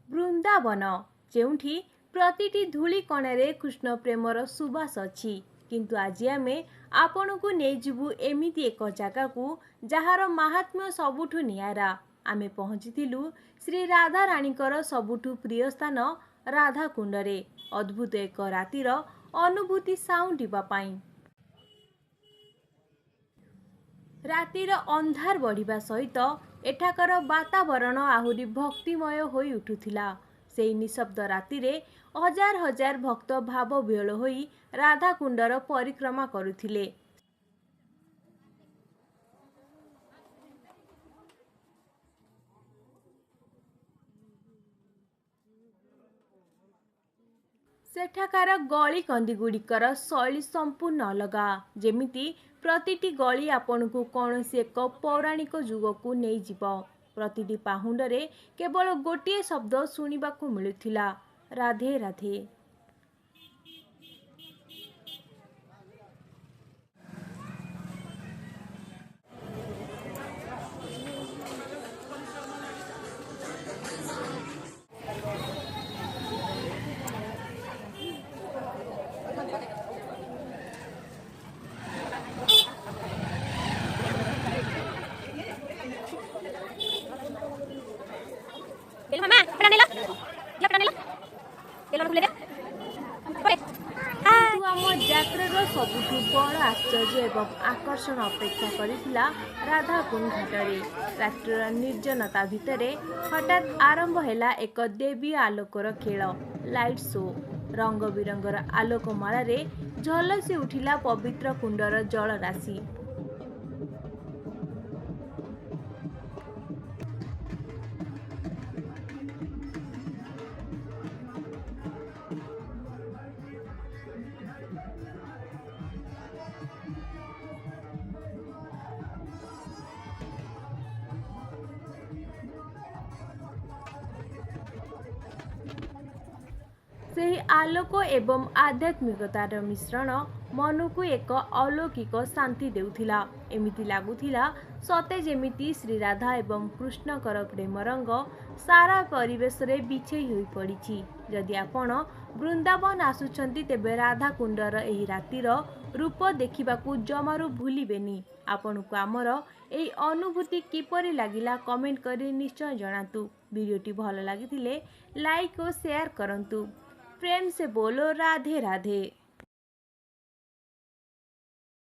ବୃନ୍ଦାବନ, ଯେଉଁଠି ପ୍ରତିଟି ଧୂଳିକଣାରେ କୃଷ୍ଣ ପ୍ରେମର ସୁବାସ ଅଛି। କିନ୍ତୁ ଆଜି ଆମେ ଆପଣଙ୍କୁ ନେଇଯିବୁ ଏମିତି ଏକ ଜାଗାକୁ, ଯାହାର ମାହାତ୍ମ୍ୟ ସବୁଠୁ ନିଆରା। ଆମେ ପହଞ୍ଚିଥିଲୁ ଶ୍ରୀ ରାଧାରାଣୀଙ୍କର ସବୁଠୁ ପ୍ରିୟ ସ୍ଥାନ ରାଧାକୁଣ୍ଡରେ, ଅଦ୍ଭୁତ ଏକ ରାତିର ଅନୁଭୂତି ସାଉଁଟିବା ପାଇଁ। ରାତିର ଅନ୍ଧାର ବଢ଼ିବା ସହିତ ଏଠାକାର ବାତାବରଣ ଆହୁରି ଭକ୍ତିମୟ ହୋଇ ଉଠୁଥିଲା। ସେଇ ନିଶବ୍ଦ ରାତିରେ ହଜାର ହଜାର ଭକ୍ତ ଭାବବିହ୍ୱଳ ହୋଇ ରାଧାକୁଣ୍ଡର ପରିକ୍ରମା କରୁଥିଲେ। ସେଠାକାର ଗଳିକନ୍ଦିଗୁଡ଼ିକର ଶୈଳୀ ସମ୍ପୂର୍ଣ୍ଣ ଅଲଗା, ଯେମିତି ପ୍ରତିଟି ଗଳି ଆପଣଙ୍କୁ କୌଣସି ଏକ ପୌରାଣିକ ଯୁଗକୁ ନେଇଯିବ। ପ୍ରତିଟି ପାହୁଣ୍ଡରେ କେବଳ ଗୋଟିଏ ଶବ୍ଦ ଶୁଣିବାକୁ ମିଳୁଥିଲା, ରାଧେ ରାଧେ। କିନ୍ତୁ ଆମ ଯାତ୍ରାର ସବୁଠୁ ବଡ଼ ଆଶ୍ଚର୍ଯ୍ୟ ଏବଂ ଆକର୍ଷଣ ଅପେକ୍ଷା କରିଥିଲା ରାଧାକୁଣ୍ଡ ଘାଟରେ। ରାତ୍ରିର ନିର୍ଜନତା ଭିତରେ ହଠାତ୍ ଆରମ୍ଭ ହେଲା ଏକ ଦେବୀ ଆଲୋକର ଖେଳ, ଲାଇଟ୍ ଶୋ। ରଙ୍ଗବିରଙ୍ଗର ଆଲୋକମାଳାରେ ଝଲସି ଉଠିଲା ପବିତ୍ର କୁଣ୍ଡର ଜଳରାଶି। ସେହି ଆଲୋକ ଏବଂ ଆଧ୍ୟାତ୍ମିକତାର ମିଶ୍ରଣ ମନକୁ ଏକ ଅଲୌକିକ ଶାନ୍ତି ଦେଉଥିଲା। ଏମିତି ଲାଗୁଥିଲା ସତେ ଯେମିତି ଶ୍ରୀରାଧା ଏବଂ କୃଷ୍ଣଙ୍କର ପ୍ରେମ ରଙ୍ଗ ସାରା ପରିବେଶରେ ବିଛେଇ ହୋଇପଡ଼ିଛି। ଯଦି ଆପଣ ବୃନ୍ଦାବନ ଆସୁଛନ୍ତି, ତେବେ ରାଧାକୁଣ୍ଡର ଏହି ରାତିର ରୂପ ଦେଖିବାକୁ ଜମାରୁ ଭୁଲିବେନି। ଆପଣଙ୍କୁ ଆମର ଏହି ଅନୁଭୂତି କିପରି ଲାଗିଲା, କମେଣ୍ଟ କରି ନିଶ୍ଚୟ ଜଣାନ୍ତୁ। ଭିଡ଼ିଓଟି ଭଲ ଲାଗିଥିଲେ ଲାଇକ୍ ଓ ସେୟାର କରନ୍ତୁ। प्रेम से बोलो, राधे राधे।